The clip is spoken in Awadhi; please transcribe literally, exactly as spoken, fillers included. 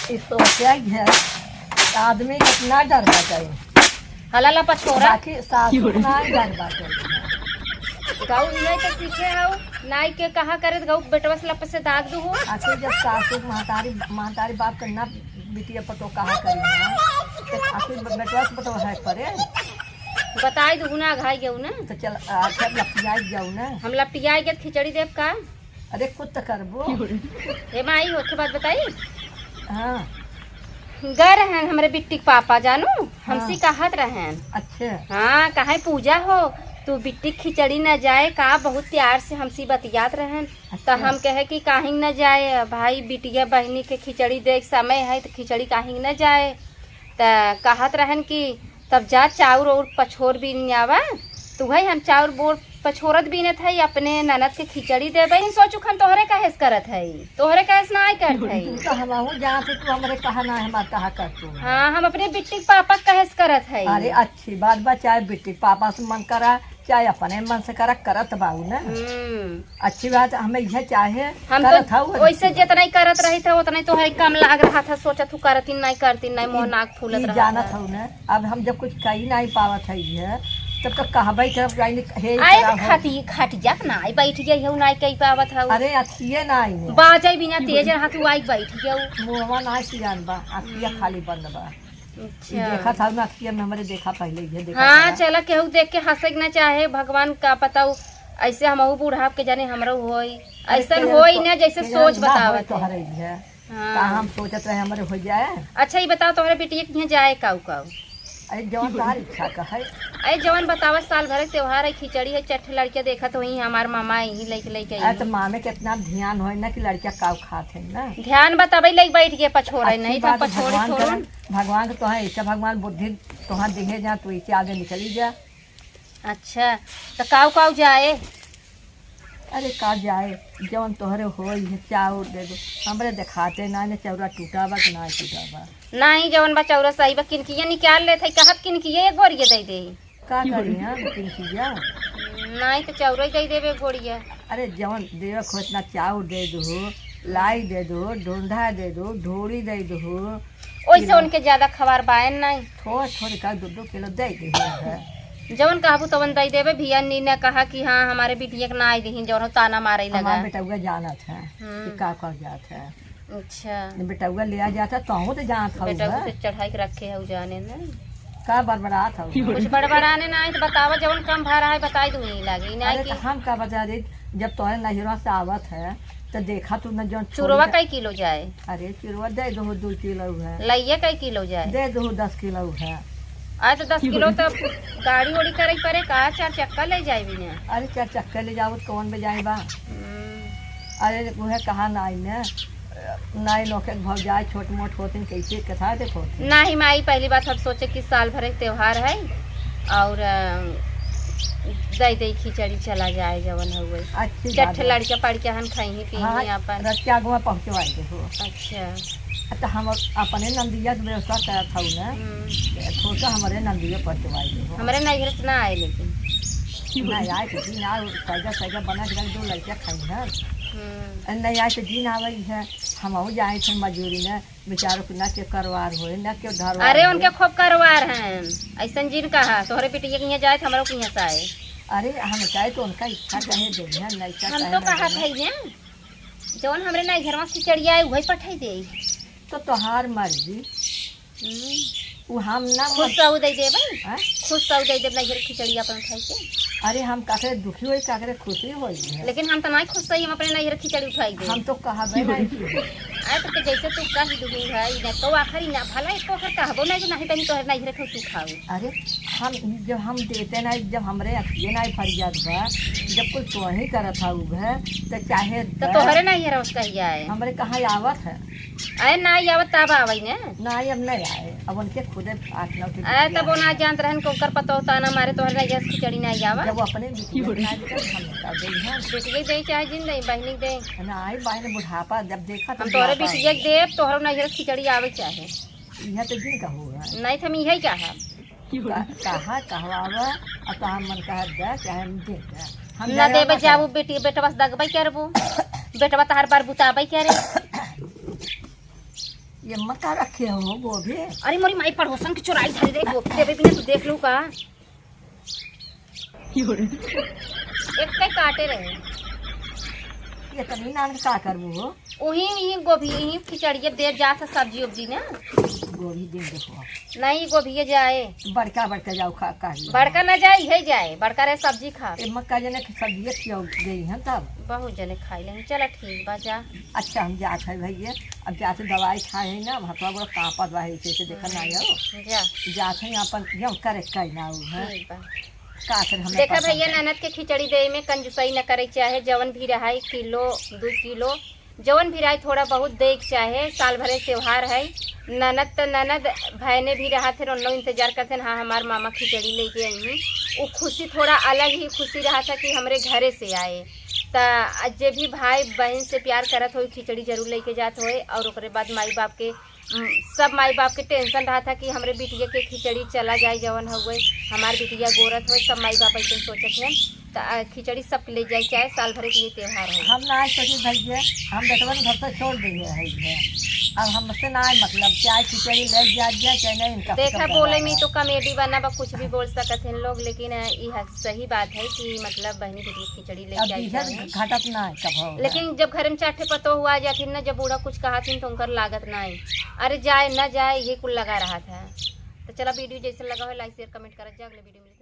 ई सोचा ही है, आदमी के इतना डर बाटे। हला ला पछोरा। बाकी सासू ना डर बाटे। गाँव में तो सीखे हऊ, नाई के कहा करे तो गाँव बेटवा से लप से दाग दू हो। आखिर जब सासू महतारी, महतारी बाप के ना बिटिया पतो कहा करी ना, तो आखिर बेटवा से पतो है परे। बताई दू ना, घाई गऊ ना। तो चल, आखिर लपियाई जाऊ ना। हम लपियाई के खिचड़ी देब का? अरे कुछ तो करबो। हे माई, होखे बात बताई? हाँ। गए रहन हमरे बिट्टी के पापा जानू, हमसे हाँ। कहत रहन। अच्छा। हाँ, कहे पूजा हो, तू बिट्टी के खिचड़ी न जाए का, बहुत प्यार से हमसे बतियात रहन। तो अच्छा। हम कहे कि काहे न जाए भाई, बिटिया बहिनी के खिचड़ी दे के समय है तो खिचड़ी काहे न जाए। त कहत रहन कि तब जा चाउर और पछोर बीन आवा। तो वही हम चाउर बोर पछोरत बीनत है, अपने ननद के खिचड़ी देबे। हम सोचू खन तोहरे कहे से करत है, तोहरे कहे से नाई करत है। तू तो हमहू जानत है, तू हमरे कहा ना, हमार कहा कर तू। हाँ, हम अपने बिट्टी के पापा के कहे से करत है। अरे अच्छी बात बा, चाहे बिट्टी के पापा से मन करा, चाहे अपने मन से करा, करत बाऊ ना। हम्म। अच्छी बात, हमें यह चाहे, हम करत तो हऊ, वैसे अच्छी बात। जितना ही करत रही था, उतना ही तोहरे कम लाग रहा था, सोचत हूँ करती नहीं, करती नहीं, मोह ई, नाक फूलत ई रहा जानत था। हऊ ना, अब हम जब कुछ कही नहीं पावत है ये, तब तो कहबे करब, जाई नहीं, हे आए करा तो हो। खाती, खटिया पे ना आई बैठ गई हऊ, नहीं कही पावत हऊ। अरे अथिये ना आई है। बाजे बिना तेज रहा तू आई बैठ गऊ। मुहवा ना सियान बा, अखिया हम्म। खाली बंद बा। अच्छा। ई देखत हऊ ना, अखिया में हमरे देखा पहले ये देखत हाँ, हऊ। चला केहू देख के हंसे के ना चाहे, भगवान का पता उ ऐसे हमहू बूढ़ा के जाने हमरो होई। अरे ऐसन तेरे होई तो, ना जैसे तेरे सोच ना होई बतावत है। तोहरे ये। हाँ। का हम सोचत रहे हमरे हो जाए। अच्छा, ई बताओ तोहरे बिटिया के यहाँ जाए काऊ काऊ? अरे जवन तोहार इच्छा का है। अरे जवन बतावा, साल भर के त्योहार है, खिचड़ी है, चट्ठ लड़के देखत होई, हमार मामा यहीं लेके, लेके आई अरे तो हैं। मामे के इतना ध्यान होई ना कि लड़किया काऊ खात है ना। ध्यान बतावे लेके बैठ के पछोड़े अच्छी नहीं तो बात, पछोड़े भगवान छोड़ो। करे, भगवान के तोहे ऐसे भगवान बुद्धि तोहा दिहे जा, तू ऐसे आगे निकली जा। अच्छा, तो काऊ काऊ जाए? अरे का जाए, जवन तोहरे होई है, चाउर दे दो। हमरे देखाते ना, ने चौरा टूटा बा कि ना टूटा बा। नहीं, जवन बा चौरा सही बा, किनकिया निकाल लेत है, कहत किनकिया एक बोरिया दे दे। का करी हम किनकिया? नहीं तो चौरा ही दे देबे एक बोरिया। अरे जवन देवे खोजना चाउर दे दो, लाई दे दो, ढोंढा दे दो, ढोड़ी दे दो। ओइसे उनके ज्यादा खवार बायन नहीं। थोड़ थोड़ का दो दो किलो दे दे है। जवन कहबू तवन दे देबे। भिया नी ने कहा कि हाँ, हमारे बिटिया के ना आई दही, जवन हो ताना मारे लगा। हमार बेटउआ जानत है हम्म। कि का कर जात है। अच्छा। बेटउआ ले आ जात है, तहूँ तो जानत हऊ बेटउआ है। से चढ़ाई के रखे हऊ जाने न। का बड़बड़ात हऊ? कुछ बड़बड़ाने ना आई तो बतावा, जवन कम भा रहा है बताई दूँ, नहीं लागे, नहीं अरे कि तो हम का बता दे, जब तोहरे नैहरा से आवत है तो देखा तू न जौन चुरवा छोड़ के कई किलो जाए? अरे चुरवा दे दो दो किलो है। लइया कई किलो जाए? दे दो दस किलो है। अरे तो दस किलो तो गाड़ी ओड़ी करे पड़े का, चार चक्का ले जाए बिना? अरे चार चक्का ले जाओ तो कौन में जाए बा? हम्म। अरे उहे कहा नाई ने, नाई नोखे के भौजाई छोट मोट होतिन कैसे कथा देखो होतिन। नाही माई, पहली बात हम सोचे कि साल भर एक त्योहार है और, अ, दे दे खिचड़ी चला जाए जवन हउए। अच्छी बात चट्ठ है। लड़के पड़ के हन खाई ही पी हाँ, ही अपन। रतिया गोवा पहुँचवाई दे हो। अच्छा। तो हम अपने नंदिया के व्यवस्था करत हऊ ना। हम्म। तो हमरे नंदिया पहुँचवाई दे हो। हमरे नैहर से ना आए लेकिन। ना आए तो दिन आ, सजा सजा बना के रख दो, लड़के खाई है। हम्म। नहीं आए तो दिन आवे है, हमहू जाए थे मजूरी में, बेचारों के ना के करवार होए, ना के धरवार अरे होए। उनके खूब करवार हैं, ऐसन जिन कहा, तोहरे बिटिया के यहाँ जाए तो हमरो के यहाँ से आए। अरे हम चाहे तो उनका इच्छा कहे दे, नहीं हम चाहे तो ना कहत देना। है ये, जौन हमरे नैहरवा से खिचड़िया आए, वही पठाई दे। तो तोहार मर्जी। हम्म। उ हम ना खुश मर- रहू दे देबे। हाँ? खुश रहू दे देब, नैहर खिचड़ी अपन खाई के। अरे हम काकरे दुखी होई, काकरे खुशी होई है। लेकिन हम तो नहीं खुश रही, हम अपने नैहर खिचड़ी उठाई दे। हम तो कहबे नहीं की। अरे तो, तो जैसे तू कह दू है, ई ना तो आखिरी ना भला एको आखिर कहबो नहीं कि नहीं बनी तोहर नैहर खाऊ तू खाऊ। अरे हम जब हम देते नहीं, जब हमरे अखिए नहीं फरियाद बा, जब कुल तोही करत हऊ है, तो चाहे तो दे। तोहरे नैहर उसका ही आए। हमरे कहाँ आवत है? अरे ना आवत तब आवई ने। ना, अब नहीं आए। अब उनके खुदे आठ नौ के अरे बिटिया तब वो ना है। जानत रहन कि ओकर पतोह ताना मारे तोहर नैहर से खिचड़ी ना आवा। जब वो अपने बिटिया के ना देते, हम का देई हम। बिटिया दे चाहे जिन दे, बहनी दे। ना आई बहन बुढ़ापा जब देखा तो हम तोहरे बुढ़ापा बिटिया के है। देब, तोहरो नैहर से खिचड़ी आवे चाहे। यह तो जिन का होगा। नहीं तो हम यही चाहब। का-, कहा कहवावा, और कहा मन कहा दे, चाहे हम दे दे। हम ना जाने देबे वाला जाबू है। बेटी, बेटवा से दगबे करबू। बेटवा तहार बार बुताबे करे। ये अम्मा का रखे हो गोभी? अरे मोरी माई, पड़ोसन के चोराई धरे रहे गोभी, देवे बिना तू देख लू का? एक के काटे रहे। ये तनी नान का करबू हो? उही, उही गोभी, उही खिचड़िया दे जात है सब्जी उब्जी ना। गोभी दे देखो। नहीं, गोभिये जाए। बड़का बड़का जाओ खा, खा लियो। बड़का ना जाए, इहे जाए, बड़का रहे सब्जी खा। ए, मक्का जने के सब्जी खियाओ गई हैं तब। बहुत जने खाई लेंगे, चला ठीक बा, जा। अच्छा, हम जात है भैया, अब जात दवाई खाए है ना, भतवा बड़ा कांपत बा, ऐसे, ऐसे देखा ना जाओ। जा। जात है अपन, जब करे कई ना हो, हैं? ठीक बा। का करे, हमें देखा पसंद भैया, है। ननद के खिचड़ी देई में कंजूसई न करे चाहे, जवन भी रहाई किलो, दू किलो, जवन भी रहाई थोड़ा बहुत देई के चाहे, साल भरे त्योहार है। ननद त ननद, भैने भी रहत है, उन्नो इंतजार करते हैं, हाँ, हमार मामा खिचड़ी लेके आई हैं। वो खुशी थोड़ा अलग ही खुशी रहा था कि हमरे घरे से आए। त जे भी भाई बहन से प्यार करत होई, खिचड़ी जरूर लेके जात होए, और ओकरे बाद माई बाप के, उम, सब माई बाप के tension रहा था कि हमरे बिटिया के खिचड़ी चला जाए, जवन हुए हमार बिटिया गोरत होए, सब माई बाप ऐसे सोचत हैं। त, आ, खिचड़ी सबके ले जाए, चाहे साल भरे के ये त्योहार हो। हम ना सोची भैया, हम बेटवन घर से छोड़ दिए है ये। अब हमसे ना मतलब, चाहे खिचड़ी ले जाए, जाए, चाहे नहीं, इनका देखा, सब बोले में तो comedy बना बा, कुछ भी बोल सकत हैं लोग, लेकिन, अ, ई ह-, सही बात है कि मतलब बहनी बिटिया खिचड़ी ले अब जाए, इधर जाए। घटत ना है कभो। लेकिन जब घर में चार ठे पतोह हुआ जाथिन ना, जब बूढ़ा कुछ कहथिन तो उनकर लागत ना है। अरे जाए ना जाए, ये कुल लगा रहा था। तो चला, video जैसे लगा हो, like, share, comment करत जा, अगले video में